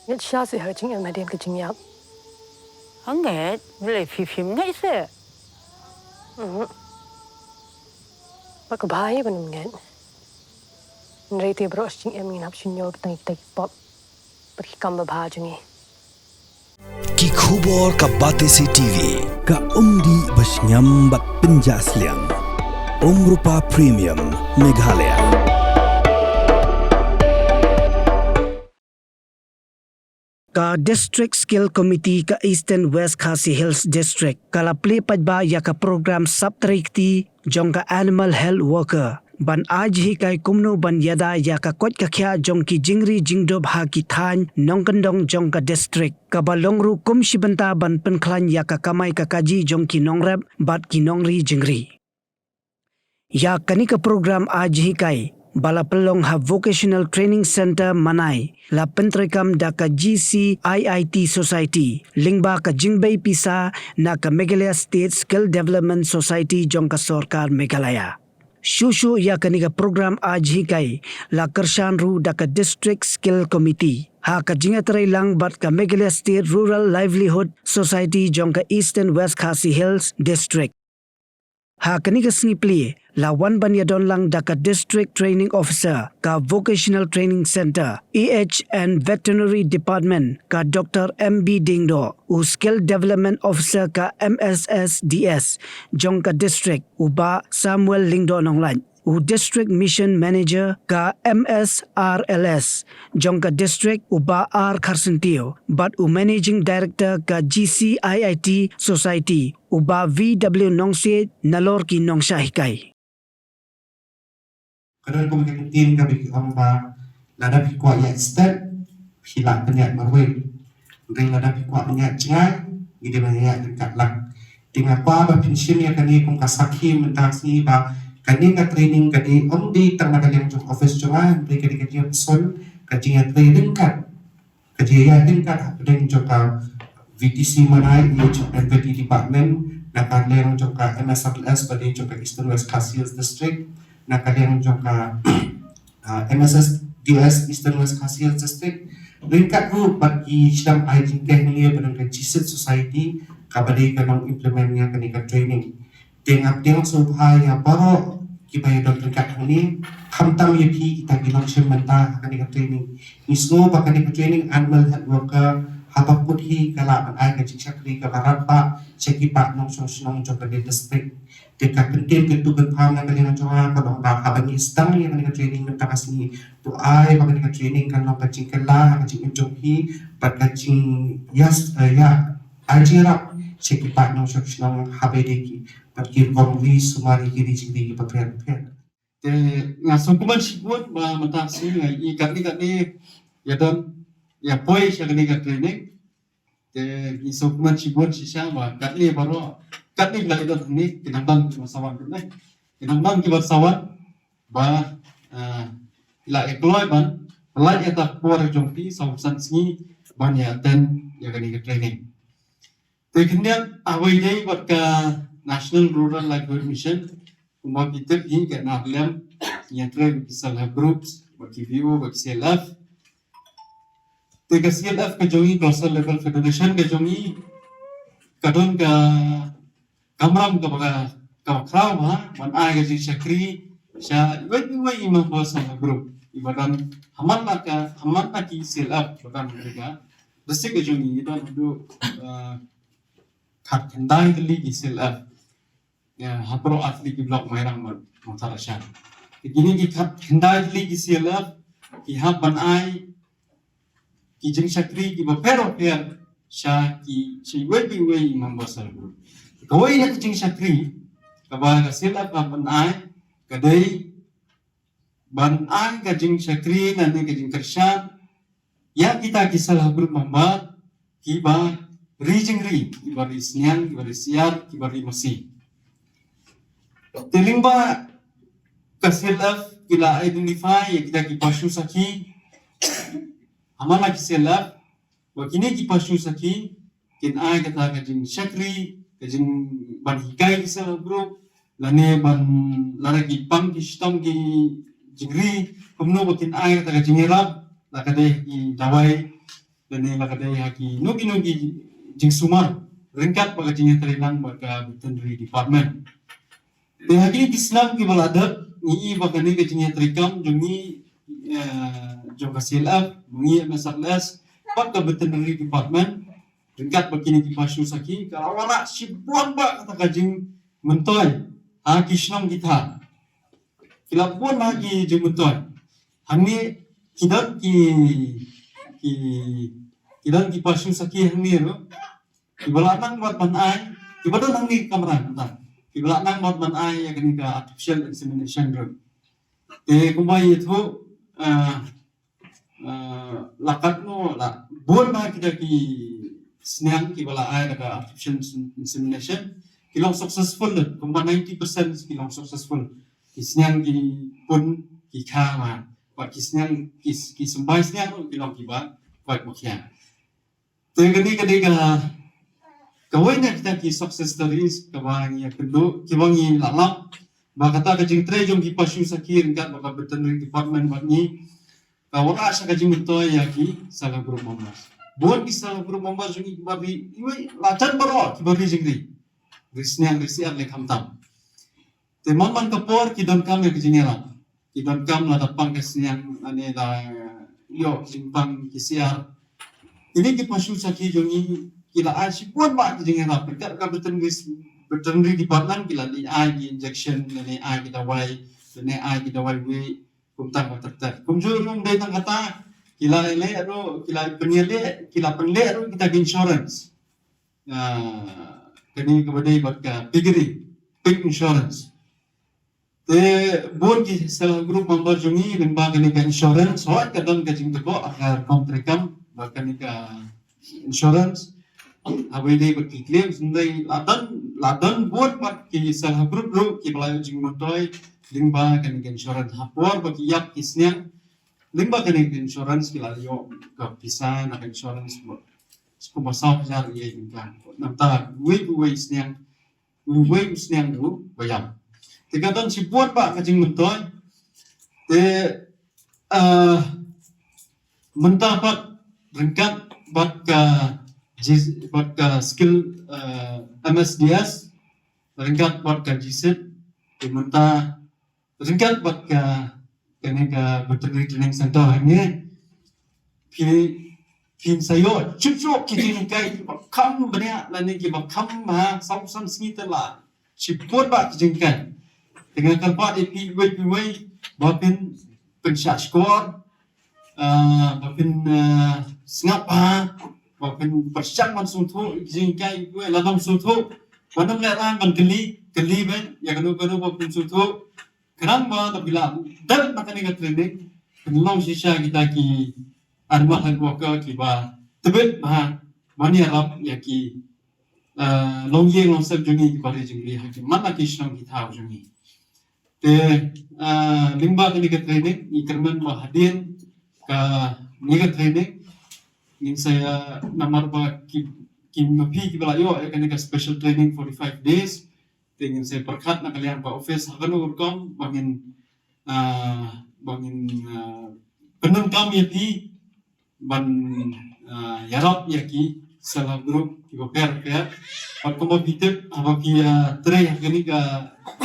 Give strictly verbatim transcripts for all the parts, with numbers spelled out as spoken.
Ngeit shisha seh ha ka jingim hadien ka jingïap. Hangne, balei phi phim ngeit seh? Mhm. Ba ka bha hi ban ym ngeit. Hynrei te baroh shi jingim ngin hap shu ñiew kita kita ki pop bad ki kam babha jong ngi. Ki khubor ka Batesi TV, ka umdih ba shngiam bad pynjah sliang. Umrupa Premium, Meghalaya. Ka District Skill Committee ka Eastern West Khasi Hills District ka la plie paidbah ïa ka program sap trei kti jong ka Animal Health Worker ban ai jinghikai kumno ban ïada ïa ka koit ka khiah jong ki jingri jingdup ha ki thaiñ nongkyndong jong ka district, kaba long ruh kum shi bynta ban pynkhlaiñ ïa ka kamai ka kajih jong ki nongrep bad ki nongri jingri. Ïa kane ka program ai jinghikai ba la pynlong ha Vocational Training Centre Manai, la pyntreikam da ka G C I I T Society lyngba ka jingbei pisa na ka Meghalaya State Skill Development Society jong ka sorkar Meghalaya. Shuh shuh ïa kane ka program ai jinghikai la kyrshan ruh da ka District Skill Committee ha ka jingïatreilang bad ka Meghalaya State Rural Livelihood Society jong ka Eastern West Khasi Hills District. Ha kane ka sngi plie la wan ban ïadon lang da ka District Training Officer ka Vocational Training Centre, A H and Veterinary Department ka Doctor M B Diengdoh, u Skill Development Officer ka M S S D S jong ka district, u Bah Samuel Lyngdoh Nonglait, u District Mission Manager ka M S R L S jong ka district, u Bah R Kharsyntiew, bad u Managing Director ka G C I I T Society, u Bah V W Nongsiej, nalor ki nongshah hikai. Ka don kum ka ktien kaba ki ong ba lada phi kwah ïaid stet, phi lah pynïaid marwei. Hynrei lada phi kwah pynïaid jngai, ngi dei ban ïaid ryngkat lang. Te nga kwah ba phin shim ïa kane kum ka sakhi mynta ka sngi ba kane ka training ka dei ym dei tang na ka liang jong office jong nga, hynrei ka dei ka jingïaid sngewbha, ka jingïatrei ryngkat. Ka jingïaid ryngkat hapdeng jong ka V T C Manai, H and Veterinary Department, na ka liang jong ka M S R L S ba dei jong ka Eastern West Khasi Hills District, na ka liang jong ka, ah, M S S D S Eastern West Khasi Hills District. Ryngkat ruh bad ki sdang ai jingteh ngi ba don ka G sit Society kaba dei ka nong implement ïa kane ka training. Te nga pdiang sngewbha ïa baroh kiba ïadon ryngkat hangne, khamtam ïa phi kita ki nongshim bynta ha kane ka training. Ngi sngew ba kane ka training animal health worker haba kut hi ka lah ban ai ka jingshakri kaba radbah sha ki bah nongshong shnong jong kane district. Te ka kyntien kyntu kynpham na ka liang jong nga ka long ba haba ngi sdang ïa kane ka training mynta ka sngi, to ai ba kane ka training kan long ka jingkylla ha ka jingim jong phi bad ka jingïas, eh, ïa ai jingïarap sha ki bah nongshong shnong haba ïadei ki bad ki rukom ri sumar ïa ki ri jingri kiba pher bapher. Te nga sngewkmen shibun ba mynta ka sngi nga ïohi katne katne ïa don ïa poi sha kane ka training. Te ngi sngewkmen shibun shisha ba katne baroh, katne ki la ïa don hangne ki nang don kiba sawan katne. Ki nang don kiba sawan ba, eh, ki la ïa kloi ban pyllait ïa ka por jong ki saw san sngi ban ïa attend ïa kane ka training. Te khyndiat haba ïadei bad ka National Rural Livelihood Mission, kumba phi tip hi ka NRLM, ngi ïatrei bad ki self help groups, bad ki V O, bad ki C L F. Te ka C L F ka jong ngi, Cluster Level Federation ka jong ngi, ka don ka kamram kaba, kaba khraw ha ban ai ka jingshakri sha iwei pa iwei i member self help group. Iba don ha man la ka, ha man la ki C L F ba don ha ka district ka jong ngi, i don haduh, eh, khatkhyndai tylli ki C L F. Ïa, ha baroh ar tylli ki block Mairang bad Mawthadraishan. Te kine ki khatkhyndai tylli ki C L F ki hap ban ai ki jingshakri kiba pher bapher sha ki, sha iwei pa iwei i member self help group. Kawei na ki jingshakri kaba ka C L F ka ban ai ka dei ban ai ka jingshakri lane ka jingkyrshan ïa kita ki self help group member kiba ri jingri, kiba ri sniang, kiba ri siar, kiba ri masi. Te lyngba ka C L F ki la identify ïa kita ki pashu sakhi ha man la ki C L F, ba kine ki pashu sakhi kin ai kata ka jingshakri, ka jing ban hikai ki self help group, lane ban, lada ki pang ki shitom ki jingri, kumno ba kin ai kata ka jingïarap, la ka dei ki dawai, lane la ka dei ha kino kino ki jingsumar ryngkat bad ka jingïatreilang bad ka veterinary department. Te ha kine ki snem kiba la dep ngi i ba kane ka jingïatreikam jong ngi, eh, jong ka C L F, ngi M S R L S bad ka veterinary department ryngkat bad kine ki pashu sakhi ka la wanrah shibun bha kata ka jingmyntoi ha ki shnong ki thaw. Ki la bun bha ki jingmyntoi. Hangne ki don ki, ki, ki don ki pashu sakhi hangne ruh kiba la nang bad ban ai, kiba don hangne ka kamra, kiba la nang bad ban ai ïa kane ka artificial insemination ruh. Te kumba ïathuh, ah, ah, la katno, la bun bha kita ki sniang kiba la ai da ka artificial insemin-, insemination, ki long successful, kumba ninety percent ki long successful. Ki sniang ki pun, ki kha bha. Bad ki sniang, ki, ki symbai sniang ruh ki long kiba kwah, ba khia. Te kane ka dei ka, kawei na kita ki success stories kaba ngi ïakynduh, kiba ngi la lap ba kata ka jingtrei jong ki pashu sakhi ryngkat bad ka veterinary department bad ngi ka wanrah sha ka jingmyntoi ïa ki self help group members. Bun ki self help group members jong ngi kiba ri, iwei la jan baroh kiba ri jingri, ri sniang, ri syiar lei khamtam. Te man man ka por ki donkam ïa ka jingïarap, ki donkam lada pang ka sniang lane la ïoh jingpang ki syiar. Kine ki pashu sakhi jong ngi ki la ai shibun bha ki jingïarap ryngkat ka veterinary, veterinary department, ki la dei ai ki injection lane ai ki dawai, lane ai ki dawai wei, kumta kumta ter ter. Kumjuh ruh ym dei tang kata, ki la leh ruh, ki la pynleh, ki la pynleh ruh kita ki insurance. Ah, kane kaba dei bad ka piggery, pig insurance. Te bun ki self help group member jong ngi lyngba kane ka insurance, hooid ka don ka jingtbok ha ka rukom treikam bad kane ka insurance. Haba ïadei bad ki claims, hynrei la don, la don bun bad ki self help group ruh kiba la ïoh jingmyntoi lyngba kane ka insurance. Ha por ba ki ïap ki sniang lyngba kane ka insurance ki la ïoh ka pisa na ka insurance ba kumba saw hajar ïa ka jingkam. Namar uwei uwei sniang, uwei u sniang ruh ba ïap. Te ka don shibun bha ka jingmyntoi. Te, ah, mynta pat ryngkat bad ka G-, bad ka skill, ah, M S D S, ryngkat bad ka G SID, te mynta ryngkat bad ka, kane ka veterinary training center hangne, phi, phin sa ïoh shuh shuh ki jinghikai kiba kham bniah lane kiba kham bha, saw san sngi te la shibun bha ki jinghikai. Te nga kyrpad ïa phi iwei pa iwei ba phin pynshah shkor, ah, ba phin, ah, sngap bha, ba phin pyrshang ban sngewthuh ïa ki jinghikai, iwei lada ym sngewthuh, ban ym lehraiñ ban kylli, kylli beit ïa kano kano ba phin sngewthuh. Khnang ba lada phi la dep na kane ka training, phin long shisha kita ki animal health worker kiba tbit bha ban ïarap ïa ki, ah, longïing longsem jong ngi kiba ri jingri ha ki man la ki shnong ki thaw jong ngi. Te, ah, lyngba kane ka training, ngi kyrmen ba hadien kane ka training ngin sa, ah, namar ba ki, ki ma phi kiba la ïoh ïa kane ka special training forty-five days, te ngin sa pyrkhat na ka liang ka office ha kano ka rukom ba ngin, ah, ba ngin, ah, pyndonkam ïa phi ban, ah, ïarap ïa ki self help group kiba pher pher. Bad kumba phi tip, haba phi, ah, trei ha kane ka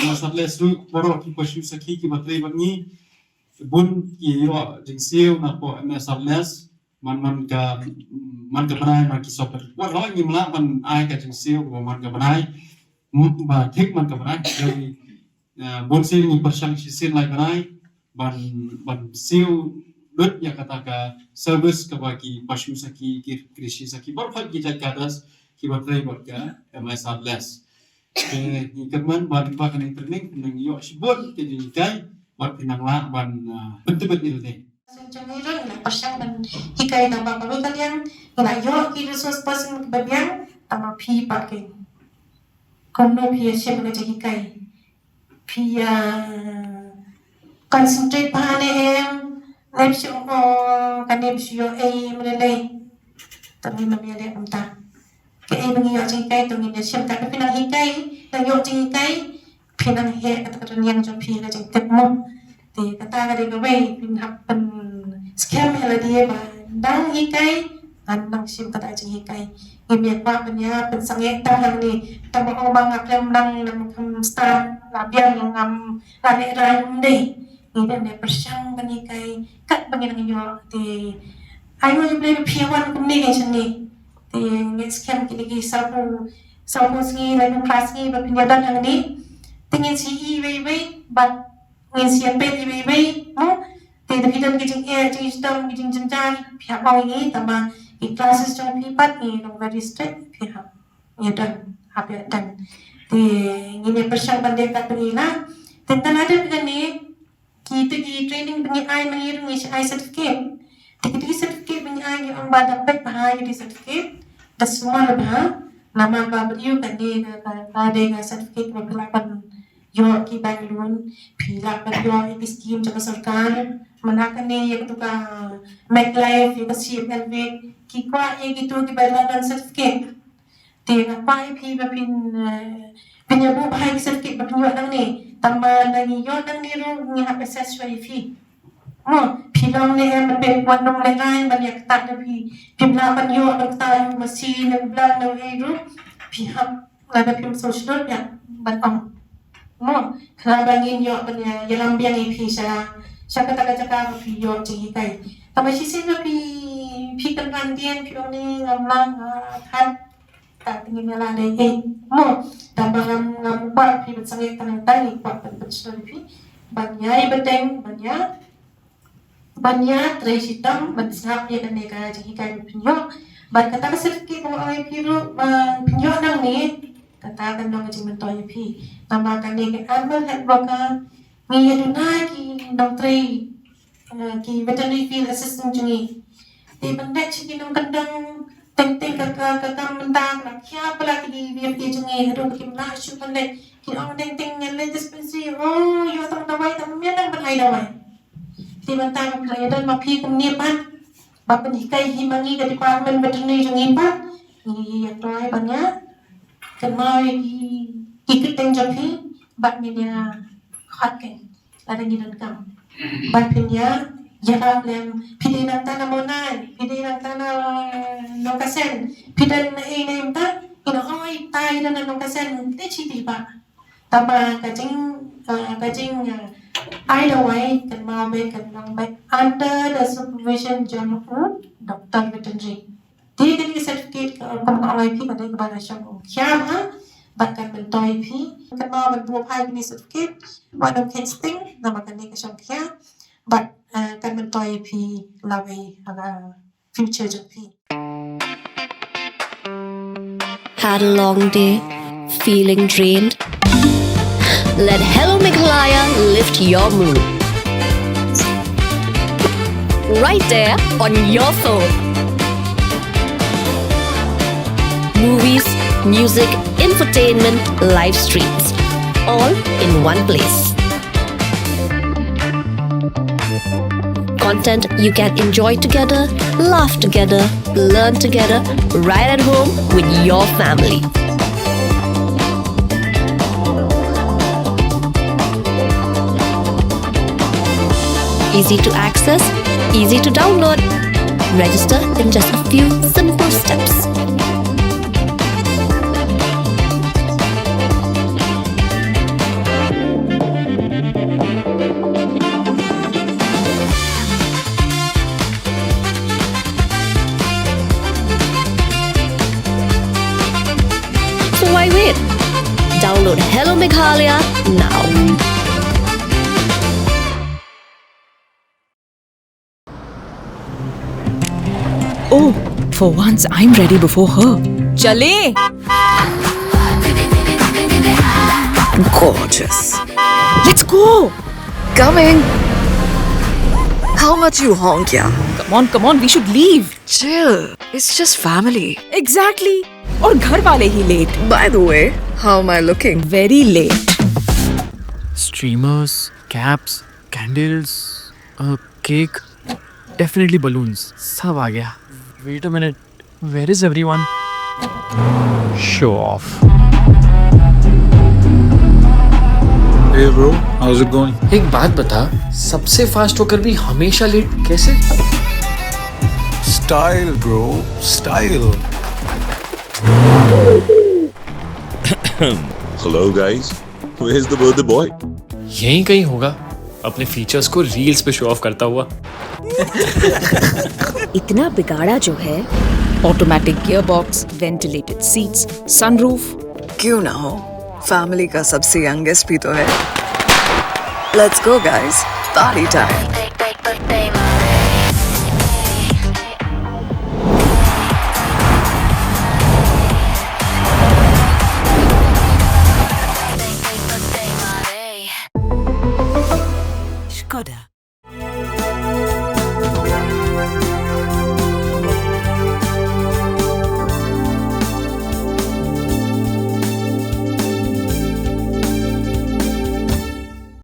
M S R L S ruh, baroh ki pashu sakhi kiba trei bad ngi, bun ki ïoh jingsiew na poh M S R L S, man man ka, man ka bnai, man ki sopet. Wat hooid ngim lah ban ai ka jingsiew ba man ka bnai, mm, ba thik man ka bnai. Dei, ah, bun sien ngi pyrshang shisien lai bnai ban, ban siew lut ïa kata ka service kaba ki pashu sakhi, ki krishi sakhi, baroh ki jait cadres kiba trei bad ka M S R L S. Te ngi kyrmen ba lyngba kane ka training phin nang ïoh shibun ki jinghikai bad phin nang lah ban, ah, pyntbit ïa lade. Sngewthuh ïa ngi ruh, ngi la pyrshang ban hikai tang ba kawei ka liang, ngi la ïoh ki resource person kiba biang, tang ba phi pat kein, kumno phi ïa shim ka jinghikai. Phi ïa concentrate bha ne em, lem shu ong, o, kane ba shu ïoh ei, em lei lei. Tang ngim ïa leh kumta. Kaei ba ngi ïoh jinghikai to ngin ïa shim, katba phi nang hikai, nang ïoh jinghikai, phi nang heh kata ka rynïeng jong phi ka jingtip mo. Te kata ka dei kawei, phin hap pynskhem ïa lade ba dang hikai, Ngan nang shim kata ka jinghikai. Ngim ïa kwah ban ïa pynsangeh tang hangne. Tang ba ong ba nga khlem nang, ngam kham stad, la biang, ngam, la lehrain, ym dei. Ngi dang dei pyrshang ban hikai kat ba ngi nang ïoh. Te ai nguh ïa U Blei ba phi wan kumne, ngi shane. Te ngi skhem kine ki sawphew, sawphew sngi, laiphew phra sngi ba phin ïadon hangne. Te ngin sa ïohi iwei iwei bad ngin sa ïapeit iwei iwei, mo. Te da phi don ki jingeh, jingshitom, ki jingjynjar, phi hap ong ïa ngi, tangba ki classes jong phi pat ngi long very strict, phi hap ïadon, hap ïadon. Te ngin ïa pyrshang ban dei katba ngi lah. Te tang lada phi don ne kita ki training ba ngi ai ma ngi ruh, ngi sa ai certificate. Te kita ki certificate ba ngi ai, ngi ong ba da peit bha ïa ki certificate, da sumar bha. Namar ba briew kane ka, ka, ka dei ka certificate ba phi lah ban ïoh ki bank loan, phi lah ban ïoh ïa ki scheme jong ka sorkar. Mynta kane ïa katu ka Mac Life, ïa ka C M L V, ki kwah ïa kitu kiba la don certificate. Te nga kwah ïa phi ba phin, eh, phin ïa buh bha ïa ki certificate ba phin ïoh nangne. Tangba lada ngi ïoh nangne ruh ngi hap assess shuwa ïa phi. Mo, phi long ne em, ban peit wan nong lehrain ban ïa ktah da phi. Phim lah ban ïoh da ktah ïa u masi ne u blang ne u ei ruh. Phi hap, lada phim sngewshlur ïa ban ong. Mo, khnang ba ngin ïoh ban ïa, ïalam biang ïa phi sha, sha kata ka jaka ba phi ïoh jinghikai. Tangba shisien ba phi, phi kynran dien, phi ong ne ngam lah, ah, thait. Ka, te ngin ïa lah dei ei. Mo, tangba ngam, ngam kwah phi ban sangeh tang tang, ngi kwah ban pynshlur ïa phi ban ïai bteng, ban ïa, ban ïa trei shitom, ban sngap ïa kane ka jinghikai ba phin ïoh. Bad kata ka certificate ba nga ong ïa phi ruh ba phin ïoh nangne, kata kan long ka jingmyntoi ïa phi. Tangba kane ka animal health worker, ngi ïa duna ki nongtrei, eh, ki veterinary field assistant jong ngi. Te ban leit sha ki nongkyndong, teng teng ka, ka, ka kam mynta, ka la khia palat ki V F A jong ngi, haduh kim lah shuh ban leit. Ki ong teng teng ngan leit dispensary, oh, ïoh tang dawai, tang ym ïa nang ban ai dawai. Te mynta nga phi la ïa don ma phi kumne pat, ba pynhikai hi ma ngi ka department veterinary jong ngi pat, ngi ïa trei ban ïa kynmaw ïa ki, ki kyrteng jong phi, bad ngin ïa khot keiñ lada ngi donkam. Bad phin ïa ïarap lem, phi dei nangta na Mawlai, phi dei nangta na Nongkasen, phi dei na ei na ei mynta, kin ong, oi, tai dei na Nongkasen, te shi dei ba. Tangba ka jing, eh, ka jing, eh, ai dawai kan mut ba kan long ba under the supervision jong u doctor veterinary. Te kane ka certificate ka, kum ka ong ïa phi, ka dei kaba la shong khia bha, bad kan myntoi ïa phi. Kan mut ban buh bha ïa kane ka certificate, wat nym kheiñ sting, namar kane ka shong khia, bad, eh, kan myntoi ïa phi lawei ha ka future jong phi. Had a long day? Feeling drained? Let Hello Meghalaya lift your mood. Right there on your phone. Movies, music, entertainment, live streams, all in one place. Content you can enjoy together, laugh together, learn together, right at home with your family. Easy to access, easy to download. Register in just a few simple steps. So why wait? Download Hello Meghalaya now. Oh, for once I'm ready before her. Chale! Gorgeous. Let's go! Coming. How much you honk, yeah? Come on, come on, we should leave. Chill. It's just family. Exactly. और घर वाले ही late. By the way, how am I looking? Very late. Streamers, caps, candles, a cake, definitely balloons. सब आ गया. Wait a minute. Where is everyone? Show off. Hey bro, how's it going? एक बात बता, सबसे फास्ट होकर भी हमेशा लेट कैसे? Style, bro, style. Hello, guys. Where's the birthday boy? यहीं कहीं होगा, अपने फीचर्स को रील्स पे शो ऑफ करता हुआ। इतना बिगाड़ा जो है। Automatic gearbox, ventilated seats, sunroof। क्यों ना हो, फैमिली का सबसे यंगेस्ट भी तो है। Let's go, guys, party time। Skoda.